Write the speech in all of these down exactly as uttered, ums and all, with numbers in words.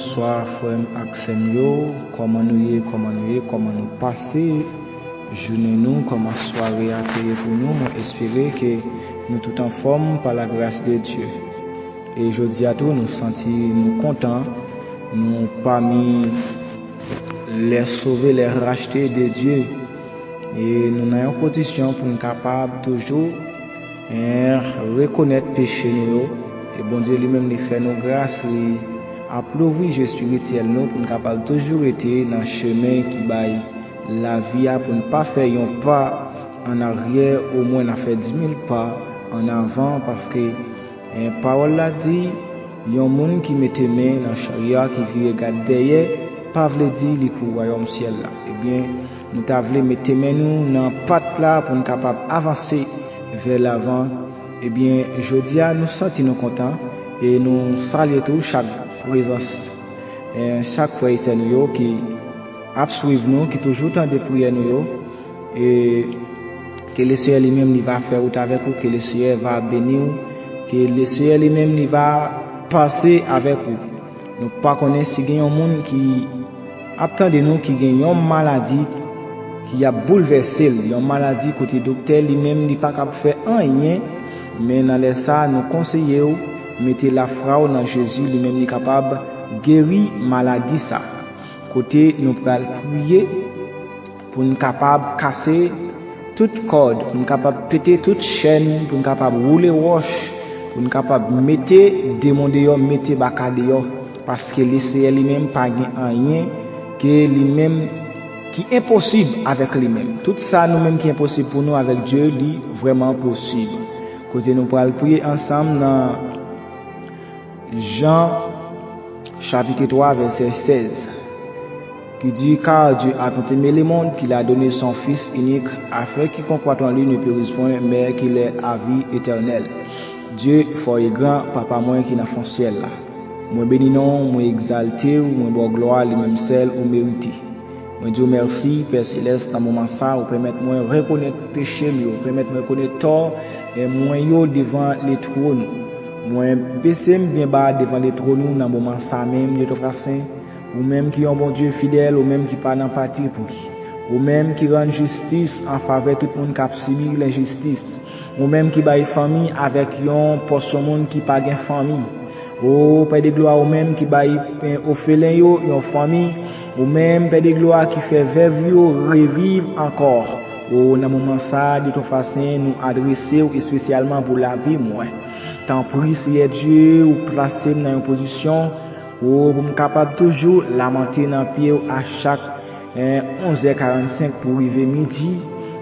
Bonswa frè m ak sè m yo, kòman nou ye, kòman nou ye, kòman nou pase jounen nou, kòman sware a te ye pou nou? Mwen espere ke nou tout anfòm pa la gras de Dye. E jodi a tou, nou santi nou kontan, nou pami les sove, les rachte de Dye. E nou nan yon pozisyon pou n kapab toujou, en, rekonèt peche nou yo. E Bondye li menm li fè nou gras, li ap louvri je espirityèl nou pou n kapab toujou rete nan chemen ki bay lavi a, pou n pa fè yon pa an aryè, omwen n a fè dimil pa an avan, paske, en, pawòl la di, yon moun ki mete men nan charyo a ki vire gad dèyè, pa vle di li pou wayòm syèl la. Ebyen, nou ta vle mete men nou nan pat la pou n kapab avanse vè lavan. Ebyen, jodi a nou santi nou kontan e nou salye tou chak prezans, eh, chak frè e sè nou yo ki ap swiv nou, ki toujou tande priyè nou yo. E ke Lesenyè li menm li va fè wout avèk ou, ke Lesenyè va beni w, ke Lesenyè li menm li va pase avèk ou. Nou pa konnen si gen yon moun ki ap tande nou ki gen yon maladi ki ap boulvèse l, yon maladi kote doktè li menm li pa kab fè anyen, men nan lè sa a, nou konseye w mete lafwa w nan Jezi, li menm li kapab geri maladi sa. Kote nou pral priye pou n kapab kase tout kòd, pou n kapab pete tout chèn, pou n kapab woule wòch, pou n kapab mete demon deyò, mete baka deyò, paske Lesenyè li menm pa gen anyen ke li menm ki enposib avèk li menm. Tout sa nou menm ki enposib pou nou, avèk Dye, li vrèman posib. Kote nou pral priye ansanm nan Jan, chapit twa, vèsè sèz, ki di, Car Dieu a tant aimé le monde qu'il a donné son Fils unique, afin quiconque croit en lui ne périsse point, mais qu'il ait la vie éternelle. Dye fò e gran, Papa mwen ki nan fon syèl la. Mwen beni non w, mwen egzalte w, mwen ba w glwa, li menm sèl ou merite. Mwen di w mèsi, Pè Selès, nan moman sa, ou pèmèt mwen rekonèt peche m yo, ou pèmèt mwen rekonèt tò, eh, mwen yo devan letwòn ou. Mwen bese m byen ba devan letwòn ou nan moman sa menm, Dye Tofwasen, ou menm ki yon Bondye fidèl, ou menm ki pa nan patipri, ou menm ki rann jistis an favè tout moun k ap sibi lenjistis, ou menm ki bay fanmi avèk yon pòsyon moun ki pa gen fanmi. O Pè de glwa, ou menm ki bay, eh, òfelen yo yon fanmi, ou menm Pè de glwa ki fè vèv yo reviv ankò. O nan moman sa a, Dye Tofwasen, nou adrese w espesyalman pou lavi mwen. Tanpri, Seyè Dye, ou plase m nan yon pozisyon, o, pou m kapab toujou lamante nan pye w a chak, eh, onz è karannsenk pou rive midi.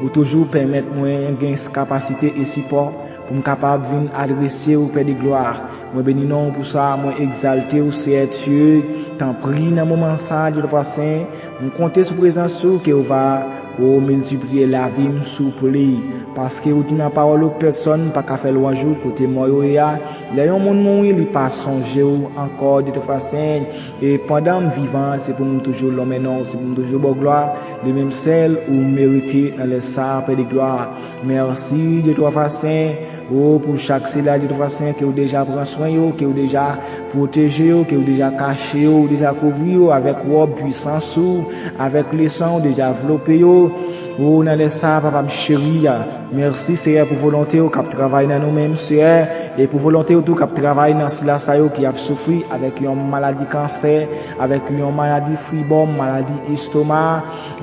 Ou toujou pèmèt mwen gen kapasite e sipò pou m kapab vin adrese w, Pè de glwa. Mwen beni non w pou sa, mwen egzalte w, Seyè Dye. Tanpri, nan moman sa a, Dye Tofwasen, m konte sou prezans ou ke w va, o, miltipliye lavi m, souple. Paske ou di nan pawòl ou, pèsonn pa ka fè lwanj ou kote mò yo ye a. Lè yon moun mouri, li pa sonje w ankò, Dye Tofwasen. E pandan m vivan, se pou m toujou lonmen non w, se pou m toujou ba w glwa, li menm sèl ou merite nan lè sa a, Pè de glwa. Mèsi, Dye Tofwasen, o, pou chak sila, Dye Tofwasen, ke w deja pran swen yo, ke w deja pwoteje yo, ke w deja kache yo, ou deja kouvri yo avèk wòb pwisans ou, avèk lesan ou deja vlope yo. O, nan lè sa a, Papa m cheri a, mèsi, Seyè, pou volonte w k ap travay nan nou menm, Seyè, e pou volonte w tou k ap travay nan sila sa yo ki ap soufri avèk yon maladi kansè, avèk yon maladi fibòm, maladi estoma,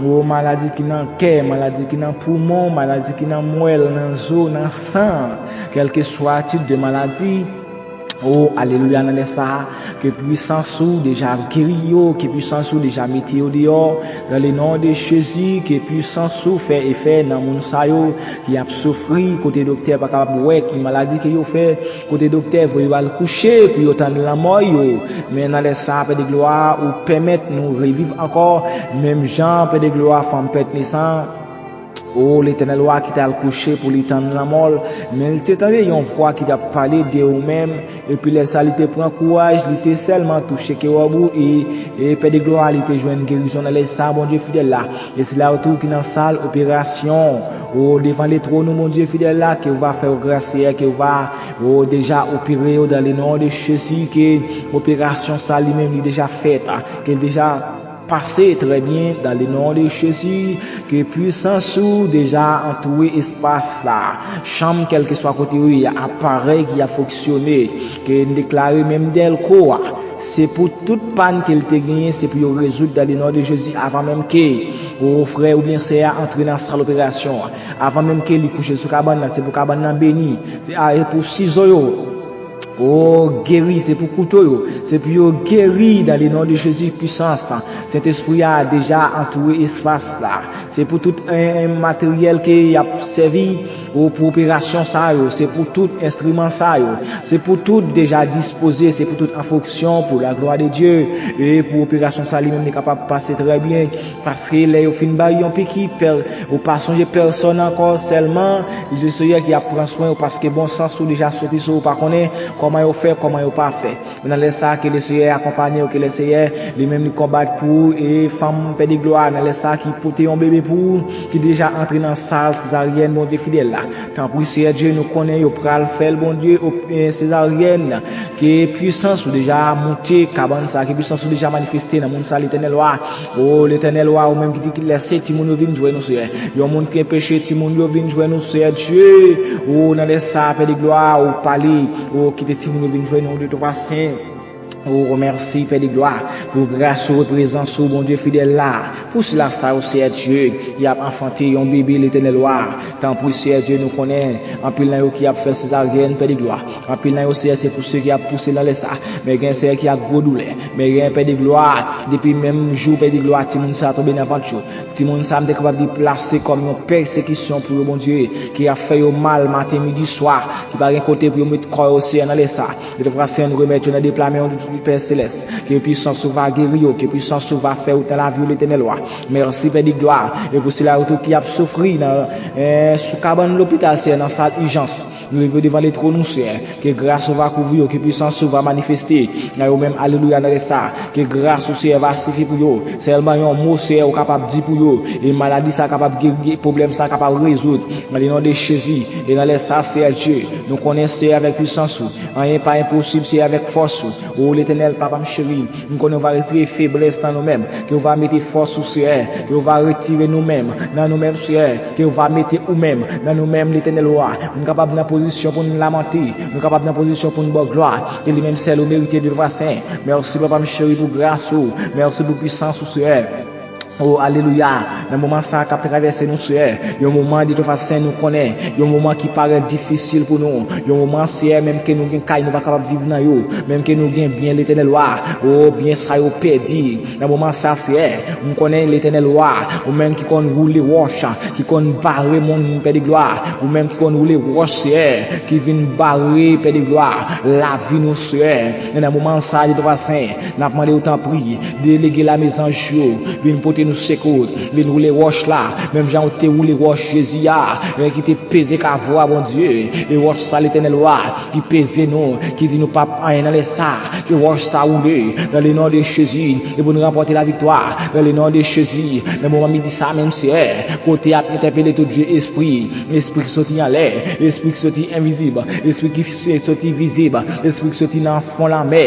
o, maladi ki nan kè, maladi ki nan poumon, maladi ki nan mwèl, nan zo, nan san, kèlkeswa tip de maladi. O, alelouya, nan lè sa a, ke pwisans ou deja geri yo, ke pwisans ou deja mete yo deyò. Dans le nom de Jésus, ke pwisans ou fè efè nan moun sa yo ki ap soufri, kote doktè pa kapab wè ki maladi ke yo fè, kote doktè voye yo al kouche pou yo tann lanmò yo. Men nan lè sa a, Pè de glwa, ou pèmèt nou reviv ankò, menm jan, Pè de glwa, fanm pèt nesan, o, Letènèl, wa ki t al kouche pou li tann lanmò l, men li te tande yon vwa ki t ap pale de ou menm, epi lè sa a, li te pran kouraj, li te sèlman touche kewòb ou, e, e Pè de glwa, li te jwenn gerizon nan lè sa a, Bondye fidèl la. E sila yo tou ki nan sal operasyon, o, devan letwòn ou, Bondye fidèl la, ke w va fè yo gras, Seyè, ke w va, o, deja opere yo dans le nom de Jésus, ke Operasyon sa li menm li deja fèt, ke l deja pase trè byen dans le nom de Jésus, ke pwisans ou deja antoure espas la, chanm kèlkeswa kote yo ye, aparèy ki ap fonksyone, ke n deklare menm dèlko a, se pou tout pàn ke l te genyen, se pou yo rezoud dans le nom de Jésus avan menm ke ou frè oubyen sè a antre nan sal operasyon an, avan menm ke li kouche sou kabann nan, se pou kabann nan beni, se a, e pou sizo yo. O geri, se pou kouto yo, se pou yo geri dans le nom de Jésus, pwisans Sentespri a deja antoure espas la. Se pou tout en, en materyèl ke y ap sèvi o pou operasyon sa yo, se pou tout enstriman sa yo, se pou tout deja dispoze, se pou tout an fonksyon pou la glwa de Dye, e pou operasyon sa li menm li kapab pase trè byen, paske lè yo fin bay yon piki, pè, ou pa sonje pèsòn ankò, sèlman Leseyè ki ap pran swen ou, paske bon sans ou deja soti sou ou, pa konnen kòman yo fè, kòman yo pa fè. Men nan lè sa a, ke Leseyè akonpanye w, ke Leseyè li menm li konbat pou ou, e fanm pè de glwa nan lè sa a ki pote yon bebe pou ou, ki deja antre nan sal sezaryèn Bondye fidèl la. Tanpri Seyè Dye, nou konnen yo pral fè l, Bondye, o, e, sezaryèn, ke pwisans ou deja monte kabann sa, ke pwisans ou deja manifeste nan moun sa, Letènèl wa. O Letènèl wa, ou menm ki di ki lèse timoun yo vin jwenn ou, Seyè. Yon moun ki anpeche timoun yo vin jwenn ou, Seyè Dye. O nan lè sa a, Pè de glwa, ou pale, o kite timoun yo vin jwenn ou, de tout fason. O mèsi, Pè de glwa, pou gras ou, prezans ou, Bondye fidèl la. Pou sila sa yo, Seyè Dye, ki ap anfante yon bebe, Letènèl wa. Tanpri, Seyè Dye, nou konnen anpil nan yo ki ap fè sezaryèn, Pè de glwa. Anpil nan yo, Seyè, se pou se ki ap pouse nan lè sa. Men gen, Seyè, ki ak gwo doulè. Men gen, Pè de glwa, depi menm jou, Pè de glwa, timoun sa tonbe nan vant yo. Timoun sa, m te kapab di, plase kòm yon pèsekisyon pou yo, Bondye, ki ap fè yo mal maten, midi, swa, ki pa gen kote pou yo met kò yo, Seyè, nan lè sa. Yo te frase, nou remèt yo nan de pla men w, Pè Selès. Ke pwisans ou va geri yo, ke pwisans ou va fè wout nan lavi yo, Letènèl wa. Mèsi, Pè de glwa. E pou sila yo tou ki ap soufri nan, eh, sou kabann lopital, Seyè, nan sal ijans. Nou leve yo devan letwòn ou, Seyè. Ke gras ou va kouvri yo, ke pwisans ou va manifeste nan yo menm, alelouya, nan lè sa. Ke gras ou, Seyè, va sifi pou yo. Sèlman yon mo, Seyè, ou kapab di pou yo. E maladi sa kapab geri, pwoblèm sa kapab rezoud. Nan le non de Jezi. E nan lè sa, Seyè Dye, nou konnen, Seyè, avèk pwisans ou. Anyen pa enposib, Seyè, avèk fòs ou. O Letènèl, Papa m cheri, m konnen ou va retire feblès nan nou menm. Ke ou va mete fòs ou, Seyè. Ke ou va retire nou menm nan nou menm, Seyè. Ke ou va mete ou menm nan nou menm, Letènèl wa. Nou kapab nan pozisyon pou nou lamante. Nou kapab nan pozisyon pou nou ba w glwa. Ke li menm sèl ou merite de vwa sen. Mèsi, Papa m cheri, pou gras ou. Mèsi pou pwisans ou, Seyè. O, alelouya. Nan moman sa a k ap travèse nou, Seyè, yon moman de tout fason nou konnen, yon moman ki parèt difisil pou nou, yon moman, Seyè, menm ke nou gen kay, nou pa kapab viv nan yo, menm ke nou gen byen, Letènèl wa, o, byen sa yo pèdi. Nan moman sa, Seyè, m konnen, Letènèl wa, ou menm ki konn woule wòch, ki konn bare moun, Pè de glwa, ou menm ki konn woule wòch, Seyè, ki vin bare, Pè de glwa, lavi nou, Seyè. E nan moman sa, de tout fason, n ap mande w, tanpri, delege lame zanj yo, vin pote nou sekou, vin woule wòch la, menm jan ou te woule wòch Jezi a, e ki te peze kavo a, Bondye, e wòch sa, Letènèl wa, ki peze nou, ki di nou p ap anyen nan lè sa, ke wòch sa woule, dans le nom de Jésus, e pou nou ranpòte laviktwa, dans le nom de Jésus, nan moman midi sa menm, Seyè, kote ap entèpele tout vye espri, espri ki soti anlè, espri ki soti envizib, espri ki soti vizib, espri ki soti nan fon lanmè.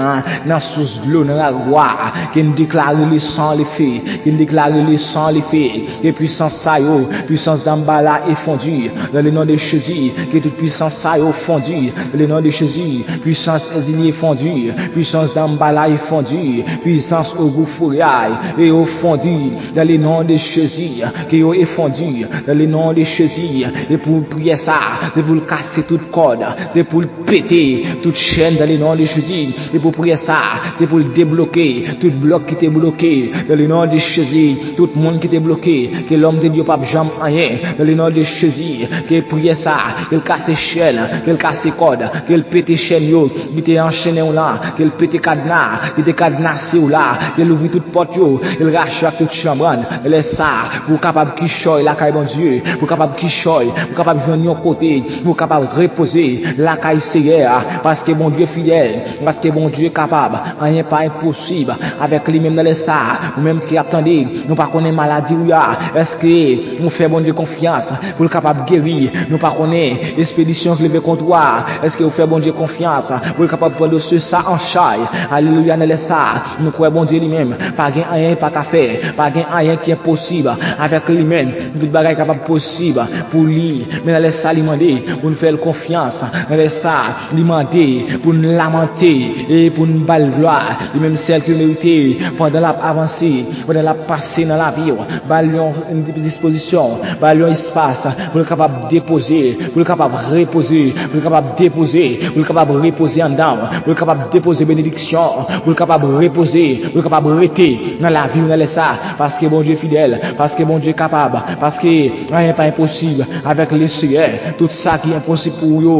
Ah, nan sous dlo, nan lagwa, ke n deklare le sang, le feu, ke n deklare le sang, le feu, ke pwisans sa yo, pwisans Dambala e fondi, dans le nom de Jésus, ke tout pwisans sa yo fondi, dans le nom de Jésus, pwisans Ezili e fondi, pwisans Dambala e fondi, pwisans Ogou Foray e yo fondi, dans le nom de Jésus, ke yo e fondi, dans le nom de Jésus, e pou priyè sa, se pou l kase tout kòd, se pou l pete tout chèn dans le nom de Jésus. E pou priyè sa, se pou l debloke tout blòk ki te bloke dans le nom de Jésus. Tout moun ki te bloke, ke lòm te di yo p ap janm anyen dans le nom de Jésus. Ke priyè sa, ke l kase chèn, ke l kase kòd, ke l pete chèn yo ki te anchennen w la, ke l pete kadna ki te kadnase w la, ke l ouvri tout pòt yo, ke l rache ak tout chanbrann. Lè sa, pou w kapab kichòy lakay Bondye, pou w kapab kichòy, pou w kapab jwenn yon kote, pou w kapab repoze lakay Seyè a, paske Bondye fidèl, paske Bondye Bondye kapab, anyen pa enposib avèk li menm nan lè sa a. Ou menm ki ap tande, nou pa konnen maladi ou a, èske ou fè Bondye konfyans pou l kapab geri? Nou pa konnen espedisyon ki leve kont ou a, èske ou fè Bondye konfyans pou l kapab pran dosye sa an chay? Alelouya, nan lè sa a, nou kwè Bondye li menm, pa gen anyen li pa ka fè, pa gen anyen ki enposib avèk li menm. Tout bagay kapab posib pou li. Men nan lè sa a, li mande pou n fè l konfyans. Nan lè sa a, li mande pou n lamante e pou n ba l glwa. Li menm sèl ki merite, pandan l ap avanse, pandan l ap pase nan lavi w, ba l yon dispozisyon, ba l yon espas pou l kapab depoze, pou l kapab repoze, pou l kapab depoze, pou l kapab repoze anndan w, pou l kapab depoze benediksyon, pou l kapab repoze, pou l kapab rete nan lavi w nan lè sa a. Paske Bondye fidèl, paske Bondye kapab, paske anyen pa enposib avèk Leseyè. Tout sa ki enposib pou ou yo,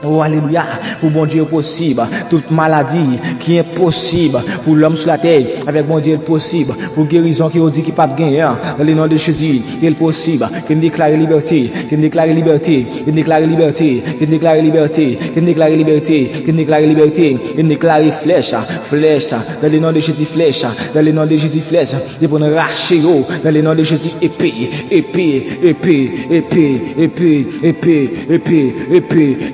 o alelouya, pou Bondye yo posib. Tout maladi ki enposib pou lòm sou latè, avèk Bondye l posib. Pou gerizon ke yo di ki p ap genyen an, nan le non de Jezi, ke l posib. Ke n deklare libète, ke n deklare libète, ke n deklare libète, ke n deklare libète, ke n deklare libète, ke n deklare libète, ke n deklare flèch, flèch, dans le nom de Jésus, flèch, dans le nom de Jésus, flèch. E pou n rache yo, dans le nom de Jésus, epe, epe,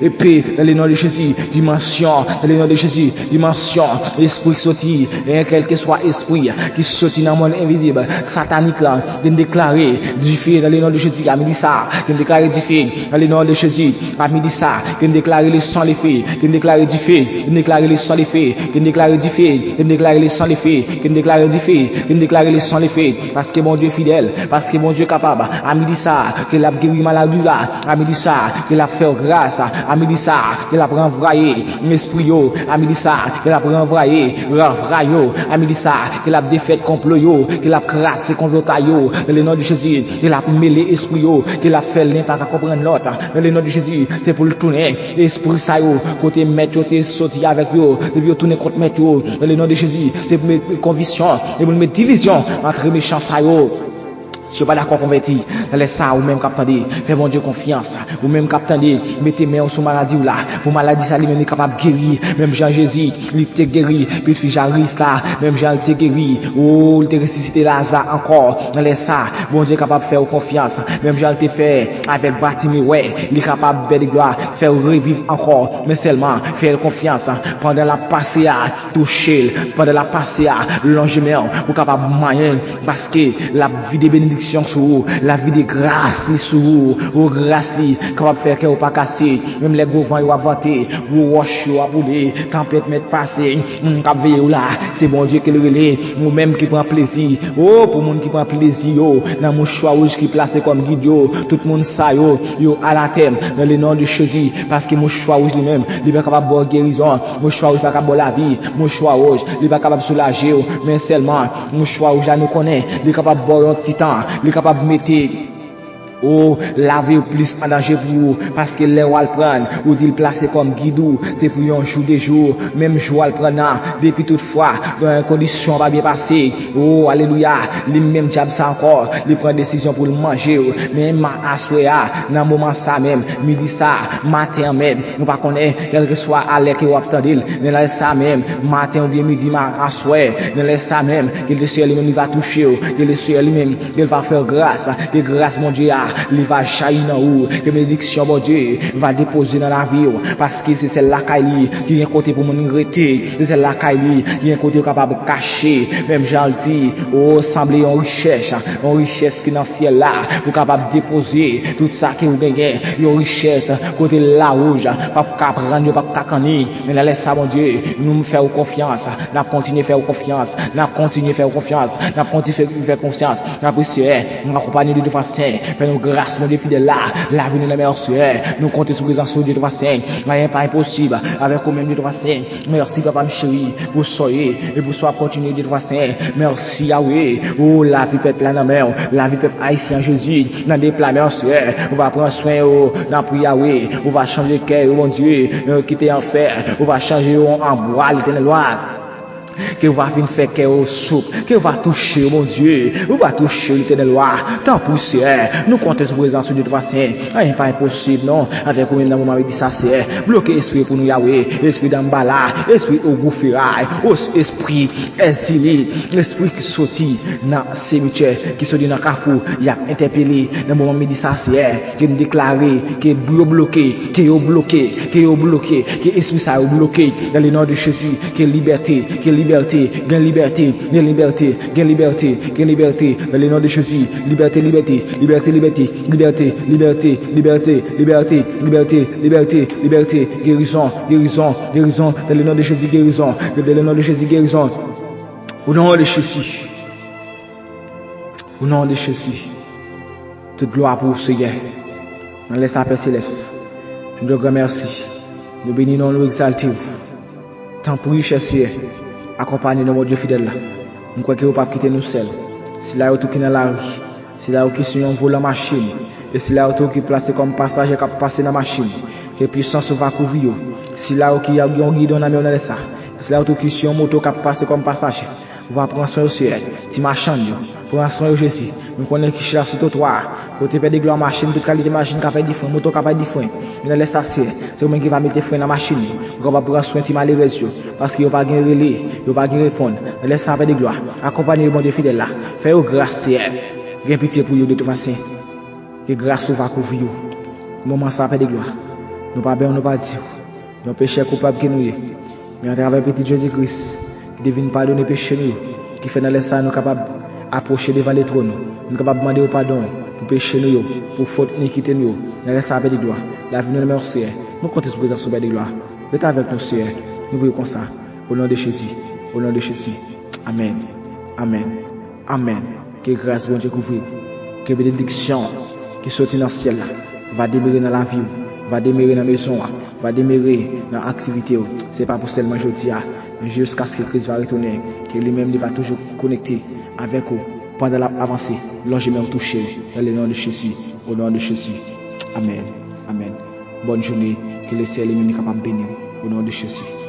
epe, dans le nom de Jésus, dimansyon, dans le nom de Jésus, dimansyon, espri soti, en kèlkeswa espri ki soti nan mond envizib, satanik la, ke n deklare dife dans le nom de Jésus, a midi sa, ke n deklare dife dans le nom de Jésus, a midi sa, ke n deklare le sang, le feu, ke n deklare dife, ke n deklare le sang, le feu, ke n deklare dife, ke n deklare le sang, le feu, ke n deklare dife, ke n deklare le sang, le feu, paske Bondye fidèl, paske Bondye kapab, a midi sa, ke l ap geri maladi w la, a midi sa, ke l ap fè w gras, a midi sa, ke l ap ranvwaye espri yo, a midi sa, ke l ap ranvwaye ravray yo, a midi sa, ke l ap defèt konplo yo, ke l ap kraze konplotay yo, dans le nom de Jésus, ke l ap mele espri yo, ke l ap fè l nen pa ka konprann lòt, dans le nom de Jésus, se pou l tounen, espri sa yo, kote mèt yo te soti avèk yo, depi yo tounen kont mèt yo, dans le nom de Jésus, se pou met konvisyon, e pou l met divizyon antre mechan sa yo. Si yo pa dakò konvèti, nan lè sa a, ou menm k ap tande, fè Bondye konfyans. Ou menm k ap tande, mete men w sou maladi w la. Pou maladi sa li menm li kapab geri. Menm jan Jezi, li te geri pitit fi Jayis la. Menm jan l te geri, o, li te resisite Laza ankò. Nan lè sa a, Bondye kapab fè w konfyans. Menm jan l te fè avèk Batime, wè, li kapab, bèl glwa, fè w reviv ankò. Men sèlman, fè l konfyans. Pandan l ap pase a, touche l. Pandan l ap pase a, lonje men w. Ou kapab manyen. Paske l ap vide benediksyon sou ou, l ap vide gras li sou ou. O, gras li kapab fè kè w pa kase. Menm lè gwo van yo ap vante, gwo wòch yo ap woule, tanpèt mèt pase, moun k ap veye w la, se Bondye ke l rele. Ou menm ki pran plezi, o, pou moun ki pran plezi yo nan mouchwa wouj ki plase kòm gid yo, tout moun sa yo, yo anatèm dans le nom de Jésus, paske mouchwa wouj li menm, li pa kapab ba w gerizon, mouchwa wouj pa kapab ba w lavi, mouchwa wouj, li pa kapab soulaje w, men sèlman mouchwa wouj la nou konnen, li kapab ba w yon ti tan, li kapab mete, o, lavi w plis an danje pou ou, paske lè w al pran l, ou di l plase kòm gid ou, se pou yon jou, de jou, menm jou w al pran nan, depi tout fwa, nan yon kondisyon pa byen pase, o, alelouya, li menm dyab sa ankò, li pran desizyon pou l manje w, men ma aswè a, nan moman sa menm, midi sa, maten an menm, nou pa konnen, kèlkeswa alè ke w ap tande l, nan lè sa menm, maten oubyen midi, ma aswè, nan lè sa menm, ke Leseyè li menm li va touche w, ke Leseyè li menm, ke l va fè w gras, ke gras Bondye a, li va jayi nan ou, ke benediksyon Bondye va depoze nan lavi w, paske se sèl lakay li ki gen kote pou moun rete, se sèl lakay li ki gen kote w kapab kache, menm jan l di, o, sanble yon richès, yon richès ki nan syèl la, pou kapab depoze tout sa ke ou genyen, yon richès kote lawouj p ap ka pran, yo p ap ka kanni. Men nan lè sa, Bondye, nou fè w konfyans, n ap kontinye fè w konfyans, n ap kontinye fè w konfyans, n ap kontinye fè, fè konfyans. N ap priye, Seyè, akonpanye nou de twa sen, fè nou gras, Bondye fidèl la, lavi nou nan men w, Seyè. Nou konte sou prezans ou, Dye twa sen. Anyen pa enposib avèk ou menm, Dye twa sen. Mèsi, papa m cheri, pou sa w ye e pou sa w ap kontinye, Dye twa sen. Mèsi, Yawe. O, lavi pèp la nan men w. Lavi pèp ayisyen an, Jezi, nan de pla men w, Seyè. Ou va pran swen yo, n ap priye, Yawe. Ou va chanje kè yo, Bondye, yo ki te an fè. Ou va chanje yo an bwa, Letènèl wa. Ke w va vin fè kè yo soup. Ke w va touche yo, Bondye. Ou va touche yo, Letènèl wa. Tanpri, Seyè. Nou konte sou prezans ou, Dye Toutpwisan. Anyen pa enposib, non. Avèk ou menm nan moman medisasyon. Bloke espri yo pou nou, Yawe. Espri Danbala. Espri Ogou Feray. Os-, espri Èzili. Espri ki soti nan simityè, ki soti nan kafou. Y ap entèpele nan moman medisasyon. Ke n deklare ke yo bloke, ke yo bloke, ke yo bloke, ke espri sa yo bloke. Dans le nom de Jésus, ke libète, ke libète, gen libète, gen libète, gen libète, gen libète. Dans le nom de Jésus, libète, libète, libète, libète, libète, libète, libète, libète, libète, libète, libète, guérison, guérison, guérison. Dans le nom de Jésus, guérison. Dans le nom de Jésus, guérison. Au nom de Jésus. Au nom de Jésus. Tout glwa pou ou, Seyè. Nan lè sa, Pè Selès, nou di w gran mèsi. Nou beni non, nou egzalte w. Tanpri, chè Seyè, akonpanye nou, Bondye fidèl la. M kwè ke ou p ap kite nou sèl. Sila yo tou ki nan lari, sila yo ki sou yon volan machin, e sila yo tou ki plase kòm pasaje k ap pase nan machin, ke pisans ou va kouvri yo. Sila yo ki gen yon gidon nan men yo nan lè sa, sila yo tou ki sou yon moto k ap pase kòm pasaje, ou va pran swen yo, Seyè. Ti machann yo, pran swen yo, Jezi. Nou konnen ki chita sou twotwa a, kote pèdi glwa machin, tout kalite machin ka pèdi fren, moto ka pèdi fren. Men nan lè sa, Seyè, se ou menm ki va mete fren nan machin yo. Ou kapab pran swen ti malerèz yo, paske yo pa gen rele, yo pa gen reponn. Nan lè sa, pèdi glwa, akonpanye yo, Bondye fidèl la. Fè yo gras, Seyè. Gen pitye pou yo, Dye Toutpwisan. Ke gras ou va kouvri yo. Moman sa, pèdi glwa, nou pa benyen w, nou pa di w. Yon pechè koupab ke nou ye. Men atravè Pitit Jezi Kris, ki te vin padone peche nou yo, ki fè nan lè sa a nou kapab apwoche devan letwòn ou. Nou kapab mande w padon pou peche nou yo, pou fòt inikite nou yo. Nan lè sa a, pèdi glwa, lavi nou nan men w, Seyè. Nou konte sou prezans ou, pèdi glwa. Ret avèk nou, Seyè. Nou priye konsa. O non de Jezi. O non de Jezi. Amèn. Amèn. Amèn. Ke gras Bondye kouvri w. Ke benediksyon ki soti nan syèl la va demere nan lavi w, va demere nan mezon an, va demere nan aktivite w. Se pa pou sèlman jodi a, men jiskaske Kris va retounen, ke li menm li va toujou konekte avèk ou pandan l ap avanse. Lonje men w touche l, dans le nom de Jésus, au nom de Jésus. Amèn. Amèn. Bòn jounen, ke Lesenyè li menm li kapab beni w, o non de Jezi.